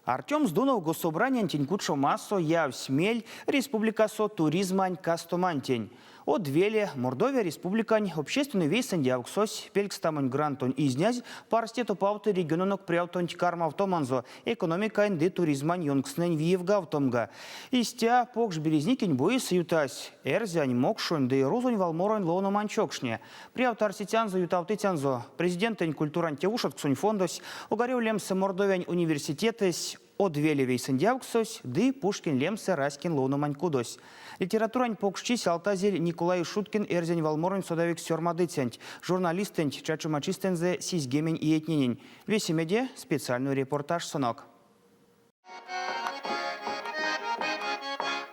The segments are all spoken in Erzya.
Артём Здунов Госсобраниянтень кучомасо явсь мель республикасо туризмань кастомантень. Од веле, Мордовия Республикань общественной вейсэндявксось пелькстамонь грантонь изнязь парсте топавты региононок прявтонть кармавтоманзо экономикань ды туризмань ёнкстнэнь виевгавтомга. Истя, Покш Березникень буесь ютась эрзянь, мокшонь ды рузонь валморонь ловномань чокшне. Прявт арсицянзо ютавтыцянзо Президентэнь культурань тевушодксонь фондось, Огарев лемсэ Мордовиянь университетэсь, Од веле вейсэндявксось ды Пушкин лемсэ раськень ловномань кудось. Литературань покшчись алтазель Николай Шуткин эрзянь валморонь содавикс сёрмадыцянть, журналистэнть чачома чистэнзэ сизьгемень иетненень. Весемеде специальной репортажсонок.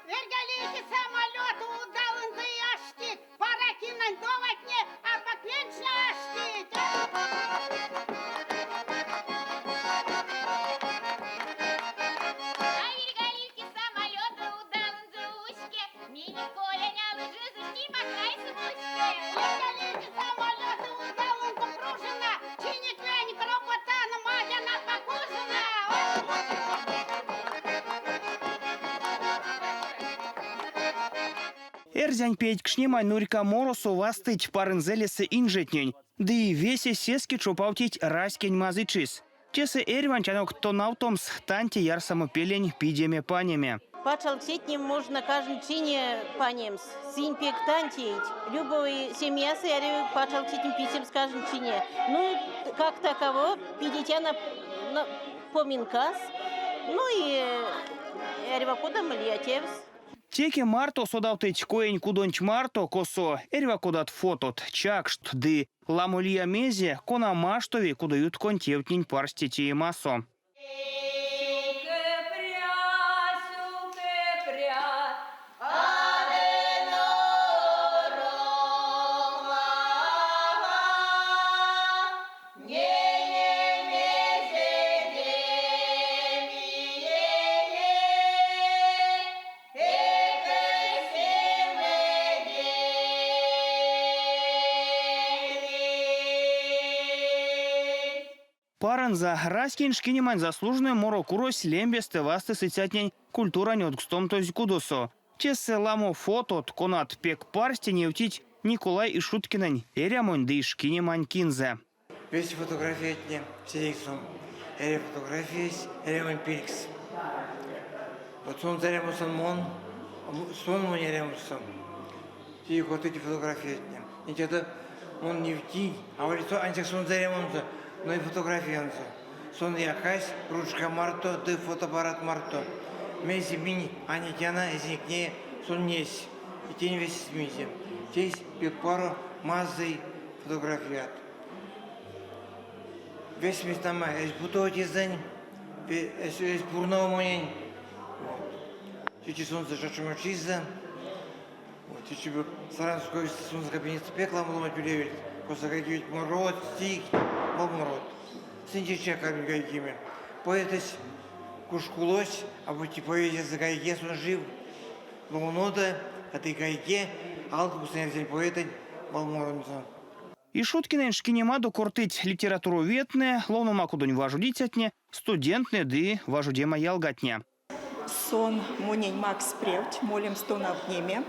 Верьгалейки самолет удалынзэ и аштить, Паракинань доватне апак венчне аштить. А верьгалейки самолеты удалынзэ уське, Минек Колянь алыжизэ симакайсы муське. Верьгалейки самолеты удалынзэ пружина, Чинек веник роботано, мадян апак ужина. Эрзянь пейтькшнемань нурька моросо вастыть Парынзэлесэ инжетнень. Ды весе сеске чопавтить раськень мазычис. Тесэ эрьванть анок тонавтомс тантей ярсамопелень пидеме-панеме. Пачалксетне можно каждый чине панемс. Сынь пек тантейть. Любой семьясо эряви пачалксетнень пидемс каждый чине. Ну, как таково, пидетяно поминкас. Ну и эрьва кодамо лия тевс. Теке марто содавтыть коень кудонть марто, косо эрьва кодат фотот, чакшт ды ламо лия мезе, кона маштови кудоютконь тевтнень парсте теемасо. Сюкпря, сюкпря, Парынза раськень шкинемань заслуженной морокурось лембестэ васты сыцятнень культурань одкстомтозь кудосо. Тесэ ламо фотот, конат пек парсте невтить Николай Ишуткинэнь эрямонь ды шкинемань кинзэ. Весе фотографиятне седейксом. Эря фотографиясь, эрямонь пелькс. Вот сон эрямосон мон, сон монь эрямосо. Те вот эти фотографиятне. Ведь это мон невтинь, а ансяк сонзэ эрямонзо, но и фотографиянзо. Сон якась ручка марто ды фотоаппарат марто. Мейсэ минь а нетяно эзинек нее, сон несь. И тень весе снимизе. Тейсь пек паро, мазый фотографият. Весь местама эзь путово тезэнь, эзь пурнаво монень. Вот. Течи сонзэ чачома чизэ. Вот, течи Саранской сонзэ кабинетсэ пек ламо ломанть улевельть. Косо гайгевить морот, стихть, валморот. Сынь течи кармить гайгеме. Поэтэсь куш кулось, а бути поэзиясо гайге, сон жив. Ловнодо, а ты гайге, алкукс эрзянь поэтэнть валморонзо. Ишуткинэнь шкинемадо кортыть литературоведтнэ, ловнома кудонь важодицятне, студенттнэ ды важодема ялгатне. Сон монень макссь превть молемс тонавтнеме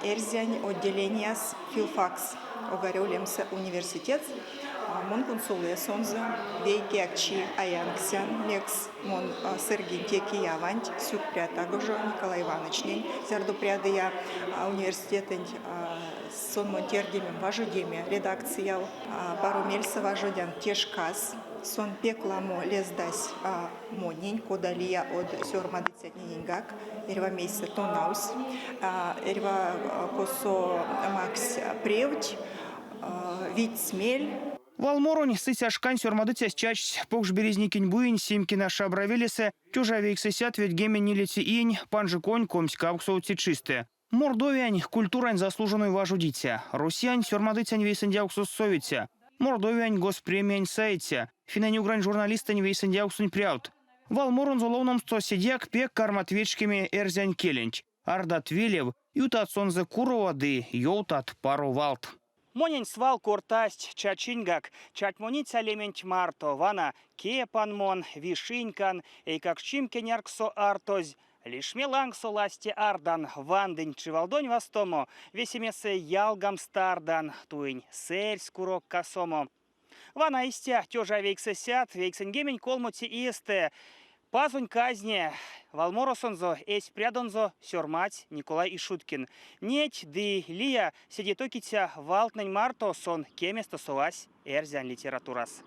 эрзянь отделенияс филфакс Огарев лемсэ университетс. Мон кунсолыя сонзэ вейкеяк чи а янксян, мекс мон сыргинь те кияванть. Сюкпря таго жо Николай Ивановичнень, зярдо прядыя университетэнть. Сон монь тердимим важодеме редакцияв. Паро мельсэ важодян те шкас. Сон пек ламо лездась монень, кода лия од сёрмадыцятнененьгак. Эрьва мейсэ тонавтсь, эрьва косо макссь превть, витсь мель. Валморонь сыця шкань сёрмадыцясь чачсь Покш Березникень буень Симкина шабра велесэ 1994 иень панжиконь 28 чистэ. Мордовиянь культурань заслуженной важодиця, Россиянь сёрмадыцянь вейсэндявксос совиця, Мордовиянь госпремиянь саиця, финнэнь-угрань журналистэнь вейсэндявксонь прявт. Валморонзо ловномсто седеяк пек кармат вечкеме эрзянь келенть. Ардат велев, ютат сонзэ курова ды ёвтат паро валт. Монень свал кортасть чачиньгак чатьмониця лементь марто. Вана кепан мон, вишинькан, эйкакшчим кеняркссо артозь, лишме лангсо ласте ардан, вандынь чивалдонь вастомо, весемесэ ялгам стардан, туинь сэрьс курок касомо. Вана истя 1993 иестэ Пазонь казне валморосонзо эсь прядонзо сёрмадсь Николай Ишуткин. Неть ды лия седе токиця валтнэнь марто сон кеместэ совась эрзянь литературас.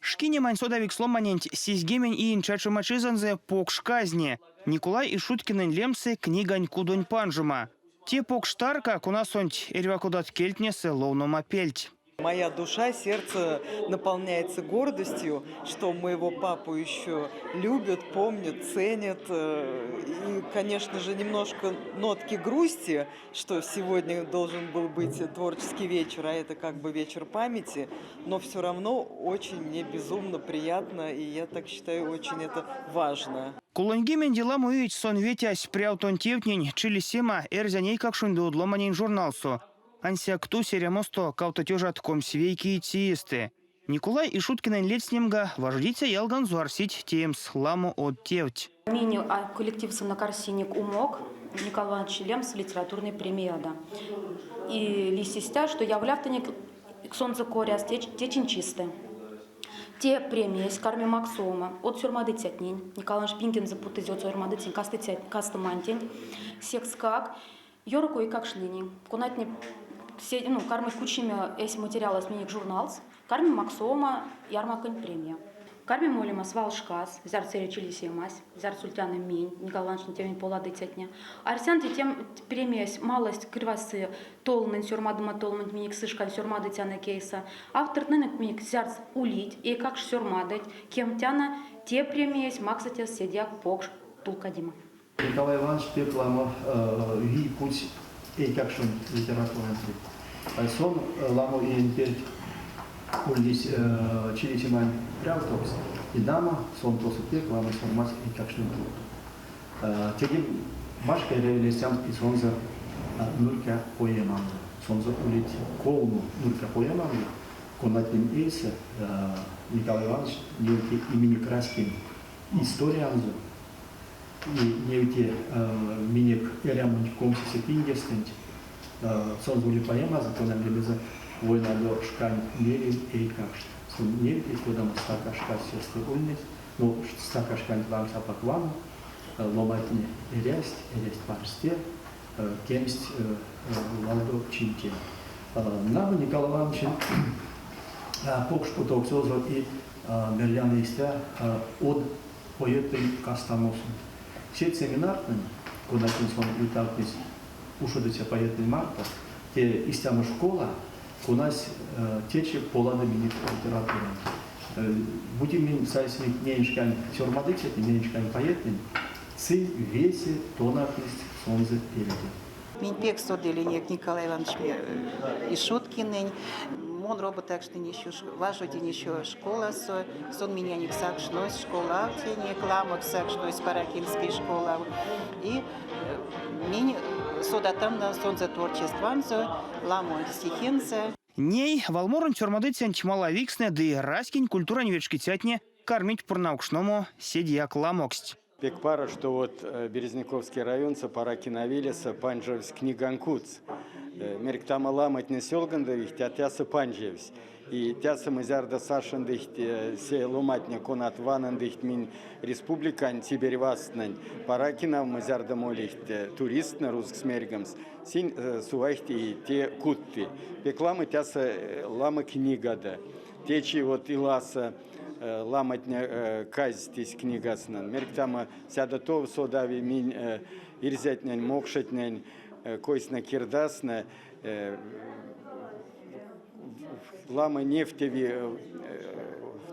Шкинемань содавикс ломаненть сизьгемень иень чачома чизэнзэ покш казне Николай Ишуткинэнь лемсэ книгань кудонь панжома. Те покш тарка, конасонть эрьва кодат кельтнесэ ловномапельть. Моя душа, сердце наполняется гордостью, что моего папу еще любят, помнят, ценят. И, конечно же, немножко нотки грусти, что сегодня должен был быть творческий вечер, а это как бы вечер памяти, но все равно очень мне безумно приятно, и я так считаю, очень это важно. 30 ламо иеть сон ветясь прявтонь тевтнень Чилисема эрзянь эйкакшонь ды од ломанень журналсо. Ансяк тусь эрямосто 2 тёжат 21 иестэ. Николай Ишуткинэнь ледстнемга важодиця ялганзо арсить теемс ламо од тевть. Минь коллективсэнек арсинек умок Николай Иванович лемс литературной премиядо. И лиссь истя, что яволявтынек сонзэ коряс течинь чистэ. Те премиясь карми максомо од сёрмадыцятнень. Николай Иванович пингензэ путызь од сёрмадыцянь кастомантень. Секскак ёроков эйкакштненень, конатне ну, кармить кучнеме эсь материалост минек журналс, карми максомо ярмаконь премия. Карми молема свалшкас, зярс эри Чилисемась, зярс ультяно минь, Николай Ивановичень тевень поладыцятне. Арсян, те тем премиясь малость кирвазсы толнэнь сёрмадома толнэнть минек сышкань сёрмадыцянок эйсэ. Автортнэнек минек зярс улить, эйкакш сёрмадыть, кемтяно, те премиясь максыть седеяк покш тулкадема. Николай Иванович пек ламо вий путсь эйкакшонь литературантень. Сон ламо иень перть ульнесь Чилисемань прявтокс, и нама, сон тосо пек ламо сёрмадсь эйкакштнень туртов. Теде башка эряви ледстямс и сонзэ нурька поэманзо. Сонзэ улить колмо нурька поэманзо, конатнень эйсэ Николай Иванович невти минек раськень историянзо, и невти минек эрямонть комсесе пингестэнть. Сонзэ ули поэмазо, конань лемезэ «Войнадо шкань мейле эйкакшт». Сон невти, кодамо стака шкась сестэ ульнесь, но стака шканть лангс апак вано, ломантне эрясть, эрясть парсте, кемсть валдо чинтень. Нама, Николай Ивановичень покш путовксозо и мерян истя од поэтэнь кастамосонть. Сеть семинартнэнь, конатнень сон ютавтнесь ушодыця поэтнэнь марто, те истямо школа, конась течи полады минек литературанть. Бути минь сайсынек неень шкань сёрмадыцятнень, неень шкань поэтнэнь, сынь весе тонавтнесть сонзэ пельде. Минь пек содылинек Николай Иванович Ишуткинэнь. Мон роботакшнынь еще, важодинь еще школасо. Сон миненек сакшнось школав тенек, ламо сакшнось Паракинской школав. И минь содатано сонзэ творчестванзо, ламо стихензэ. Ней валморонь сёрмадыцянть малавикстнэ ды раськень культурань вечкицятне кармить пурнавкшномо седеяк ламоксть. Пек паро, что вот Березниковский районсо Паракина велесэ панжовсь книгань куз. Мерьктяно ламотне сёлгондовить, а тясо панжовсь. И тясо мы зярдо сакшныть се ломатне, конат ванындыть минь республиканть эрьвастнэнь. Паракинав мы зярдо молить туристтнэ рузкс мерьгамс, синь совасть и те кудти. Пек ламо тясо ламо книгадо. Течи вот иласа ламотне казсть книгатнень. Мерьктяно сядо тов содави минь эрзятнень, мокшотнень, койтне кирдатне, ламо невтеви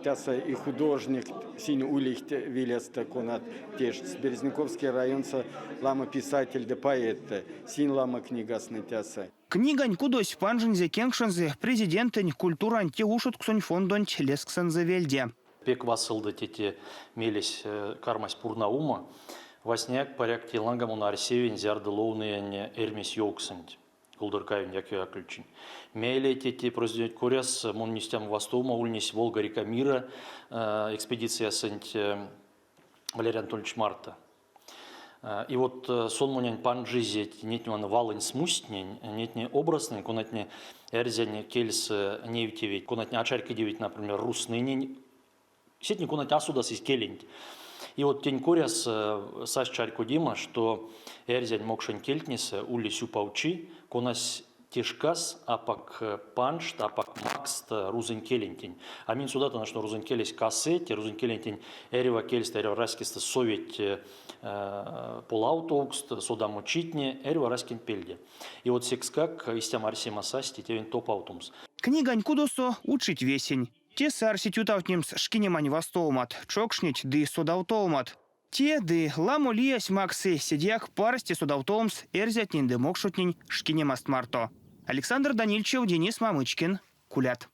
тясо и художник синь улить велестэ конат тештсь. Березниковский районсо ламо писатель ды поэт синь ламо книгатне тясо. Книгань кудось панжинзе кенкшензэ президентэнь культурань ушодксонь фондонть лезксэнзэ вельде. Пек васолдо те мелесь кармась пурнавомо. Васняяк паряк те ланга мон арсевинь, зярдо ловнынь Эрьмезь ёвксонть. Кулдыркаевень Яков Яковлевичень. Мейле те произведениянть коряс мон истямо вастовома ульнесь Волга река мира экспедициясонть Валерий Анатольевич марто. И вот сон монень панжизе неть валонь смусттнень, нетне образтнэнь, конатне эрзянь кельс невтевить, конатне а чарькодевить, например, рузтнэнень, Сетне, конат а содасызь келенть. И вот тень коряс сась чарькодема, что эрзянь-мокшонь кельтнесэ ули сюпавчи, конась те шкас апак панжт, апак макст рузонь келентень. А минь содатано, что рузонь келесь касы, те рузонь келентень эрьва кельстэ, эрьва раськестэ совить полавтовкст, содамочитне, эрьва раськенть пельде. И вот секскак истямо арсема сась те тевенть топавтомс. Книгань кудосо учить весень. Тесэ арсить ютавтнемс шкинемань вастовомат, чокшнеть ды содавтовомат. Те ды ламо лиясь максы седеяк парсте содавтовомс эрзятнень ды мокшотнень шкинемаст марто. Александр Данильчев, Денис Мамычкин. Кулят.